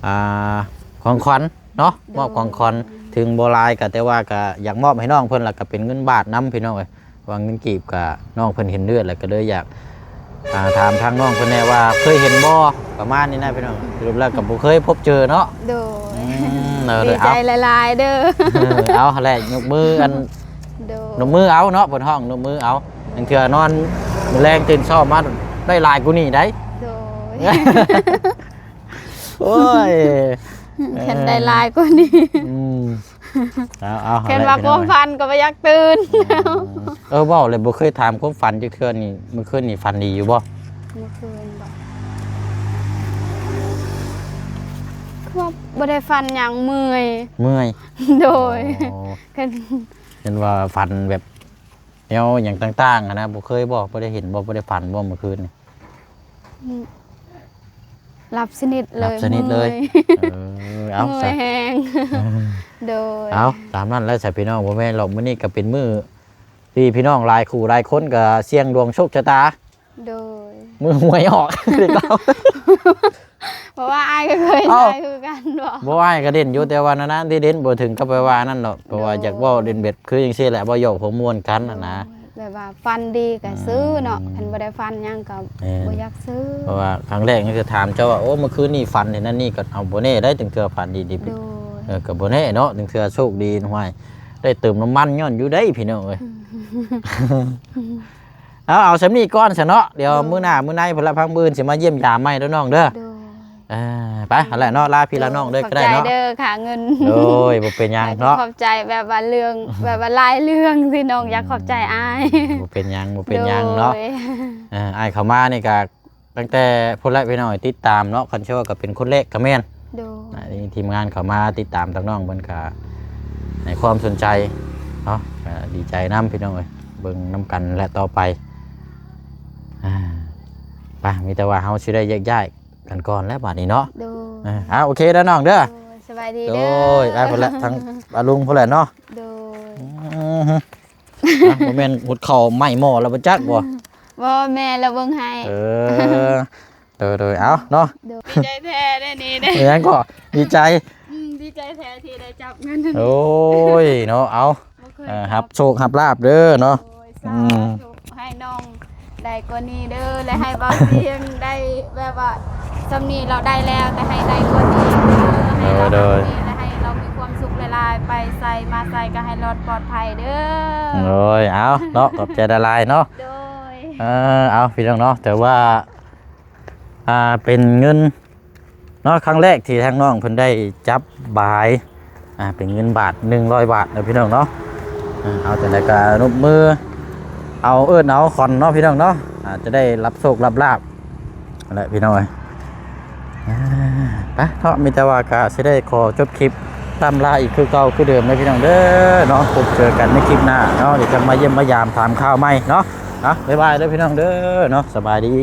ອ່າ ຂອງຂວັນ ເນາະ ໂດຍ ມອບຂອງຂວັນ ເຖິງບໍ່ຫຼາຍກໍ ແຕ່ວ່າກໍຢາກມອບໃຫ້ນ້ອງເພິ່ນ ແລ້ວກໍເປັນເງິນບາດນຳ ພີ່ນ້ອງເອີຍ ວ່າເງິນກີບກໍນ້ອງເພິ່ນເຫັນເລືອດ ແລ້ວກໍເລີຍຢາກ ອ່າ ຖາມທາງນ້ອງເພິ່ນແດ່ວ່າເຄີຍເຫັນບໍ່ ປະມານນີ້ນະພີ່ນ້ອງ. ສະຫຼຸບແລ້ວກໍບໍ່ເຄີຍພົບເຈີເນາະ. ໂດຍ ອືມ ເອີ ດີໃຈ ເອົາ ຫຼາຍໆເດີ. ເອີ ເອົາຫັ້ນແຫຼະ ຍົກມືອັນ ໂດຍ ຍົກມືເອົາເນາະ ເພິ່ນຮ້ອງຍົກມືເອົາ. ລາງເທື່ອນອນມື້ແລງຕື່ນເຊົ້າມາໄດ້ຫຼາຍກວ່ານີ້ໄດ໋. ໂດຍ ໂອ້ຍ ຄັນໄດ້ຫຼາຍກວ່ານີ້ ອືມ ເອົາໆ ຄັນວ່າ ພີ່ນ້ອງ ຄວາມຝັນກໍບໍ່ຢາກຕື່ນ. ເອີ ເວົ້າແລ້ວບໍ່ເຄີຍຖາມຄວາມຝັນຈັກເທື່ອນີ້ ມື້ຄືນນີ້ຝັນດີຢູ່ບໍ່? ມື້ຄືນບໍ່ ຄືວ່າບໍ່ໄດ້ຝັນຫຍັງ ເມື່ອຍ ເມື່ອຍ. ໂດຍ ອໍ ຄັນ ເຫັນວ່າຝັນແບບແນວຫຍັງຕ່າງໆຫັ້ນນະ ບໍ່ເຄີຍບໍ່ ບໍ່ໄດ້ເຫັນບໍ່ ບໍ່ໄດ້ຝັນບໍ່ມື້ຄືນນີ້? ອືມ ຫຼັບສະໜິດເລີຍ ຫຼັບສະໜິດເລີຍ ເມື່ອຍ ເອີ ເອົາ ເມື່ອຍແຮງ ເອີ ໂດຍ ເອົາ ຕາມນັ້ນແຫຼະຊະພີ່ນ້ອງ. ບໍ່ແມ່ນດອກ ມື້ນີ້ກໍເປັນມື້ທີ່ພີ່ນ້ອງຫຼາຍຄູ່ຫຼາຍຄົນກໍສ່ຽງດວງໂຊກຊະຕາ ໂດຍ ມື້ຫວຍອອກ ເພາະວ່າອ້າຍກໍເຄີຍ ເອົ້າ ໄດ້ຄືກັນບໍ່? ບໍ່ ອ້າຍກໍເດັ່ນຢູ່ ແຕ່ວ່ານານໆທີ່ເດັ່ນ ບໍ່ເຖິງກັບໄປວ່ານັ້ນດອກ ເພາະວ່າ ໂດຍ ຢາກເວົ້າເດັ່ນແບບຄືຈັ່ງຊີ້ແຫຼະ ເວົ້າຫຍອກຫົວມ່ວນກັນຫັ້ນນະ ໂດຍ ແບບວ່າຝັນດີກໍຊື້ເນາະ ອືມ ຄັນບໍ່ໄດ້ຝັນຫຍັງກໍ ແມ່ນ ບໍ່ຢາກຊື້. ເພາະວ່າຄັ້ງແລກນີ້ຄືຖາມເຈົ້າວ່າ ໂອ້ ມື້ຄືນນີ້ຝັນເຫັນອັນນີ້ ກໍເອົາບໍ່ແນ່ໄດ໋ ຈັ່ງເທື່ອຝັນດີໆ ໂດຍ ເອີ ກໍບໍ່ແນ່ເນາະ ຈັ່ງເທື່ອໂຊກດີ ຫ້ວຍ ໄດ້ເຕີມນ້ຳມັນຍ້ອນຢູ່ໄດ໋ ພີ່ນ້ອງເອີຍ. ອືມ ເອົາ ເອົາສ່ຳນີ້ກ່ອນຊະເນາະ ດຽວ ໂດຍ ມື້ໜ້າມື້ໃນພຸ້ນລະ ພັກມື້ອື່ນຊິມາຢ້ຽມຢາມໃໝ່ເດີນ້ອງເດີ. ໂດຍ ເອີ ໄປຫັ້ນແຫຼະເນາະ ລາພີ່ລານ້ອງເດີກໍໄດ້ເນາະ ຂອບໃຈເດີຄ່າເງິນ. ໂດຍ ບໍ່ເປັນຫຍັງເນາະ ຂອບໃຈແບບວ່າເລື່ອງ ແບບວ່າຫຼາຍເລື່ອງທີ່ນ້ອງ ອືມ ຢາກຂອບໃຈອ້າຍ. ບໍ່ເປັນຫຍັງ ບໍ່ເປັນຫຍັງເນາະ ໂດຍ ເອີ ອ້າຍເຂົ້າມານີ້ກໍຕັ້ງແຕ່ພຸ້ນແຫຼະພີ່ນ້ອງ ຕິດຕາມເນາະ ຄັນເຊື່ອວ່າກໍເປັນຄົນແລກກໍແມ່ນ ໂດຍ ອ່າ ທີ່ທີມງານເຂົ້າມາຕິດຕາມທາງນ້ອງເພິ່ນກະໃຫ້ຄວາມສົນໃຈເນາະ ກະດີໃຈນຳພີ່ນ້ອງເອີຍ ເບິ່ງນຳກັນແຫຼະຕໍ່ໄປ. ອ່າ ໄປ ມີແຕ່ວ່າເຮົາຊິໄດ້ແຍກຍ້າຍກັນກ່ອນແລ້ວບາດນີ້ເນາະ ໂດຍ ອ່າ ໂອເຄເດີນ້ອງເດີ ໂດຍ ສະບາຍດີເດີ ໂດຍ ໄປພຸ້ນແຫຼະ ທາງອາລຸງພຸ້ນແຫຼະເນາະ ໂດຍ ອືມ ອ່ະ ບໍ່ແມ່ນຫຸດເຂົ້າໄໝ້ໝໍ້ແລ້ວບໍ່ຈັກບໍ່? ບໍ່ ແມ່ລາວເບິ່ງໃຫ້ ເອີ ໂດຍໆ ເອົາເນາະ ໂດຍ ດີໃຈແທ້ເດ້ນີ້ເດ້ ເປັນຫຍັງກໍ? ດີໃຈ ອືມ ດີໃຈແທ້ທີ່ໄດ້ຈັບເງິນ ໂອ້ຍເນາະ ເອົາ ບໍ່ເຄີຍ ເອີ ຮັບໂຊກຮັບລາບເດີເນາະ ໂດຍ ອືມ ສາທຸ ໃຫ້ນ້ອງໄດ້ກວ່ານີ້ເດີ ແລະ ໃຫ້ເບົາສຽງໄດ້ແບບວ່າ ສ່ຳນີ້ລາວໄດ້ແລ້ວ ແຕ່ໃຫ້ໄດ້ກວ່ານີ້ເດີ ໃຫ້ລາວ ໂດຍ ໄດ້ກວ່ານີ້ ແລະ ໃຫ້ລາວມີຄວາມສຸກຫຼາຍໆ ໄປໃສມາໃສກໍໃຫ້ລອດປອດໄພເດີ ໂດຍ ເອົາເນາະ ຂອບໃຈຫຼາຍໆເນາະ ໂດຍ ເອີ ເອົາ ພີ່ນ້ອງເນາະ ແຕ່ວ່າ ອ່າ ເປັນເງິນເນາະ ຄັ້ງແລກທີ່ທາງນ້ອງເພິ່ນໄດ້ຈັບບາຍ ອ່າ ເປັນເງິນບາດ ໜຶ່ງຮ້ອຍບາດເນາະ ພີ່ນ້ອງເນາະ ອ່າ ເອົາ ຈັ່ງໃດກໍນົບມື ເອົາ ເອີ້ນເອົາຂວັນເນາະ ພີ່ນ້ອງເນາະ ອ່າ ຈະໄດ້ຮັບໂຊກຮັບລາບຫັ້ນແຫຼະ ພີ່ນ້ອງເອີຍ ອ່າ ໄປເນາະ ມີແຕ່ວ່າກໍຊິໄດ້ຂໍຈົບຄລິບລ່ຳລາອີກຄືເກົ່າຄືເດີມເດີ ພີ່ນ້ອງເດີເນາະ ພົບເຈີກັນໃນຄລິບໜ້າເນາະ ດຽວຈະມາຢ້ຽມມາຢາມຖາມຂ່າວໃໝ່ເນາະ ອ່າ ບາຍບາຍເດີ ພີ່ນ້ອງເດີເນາະ ສະບາຍດີ.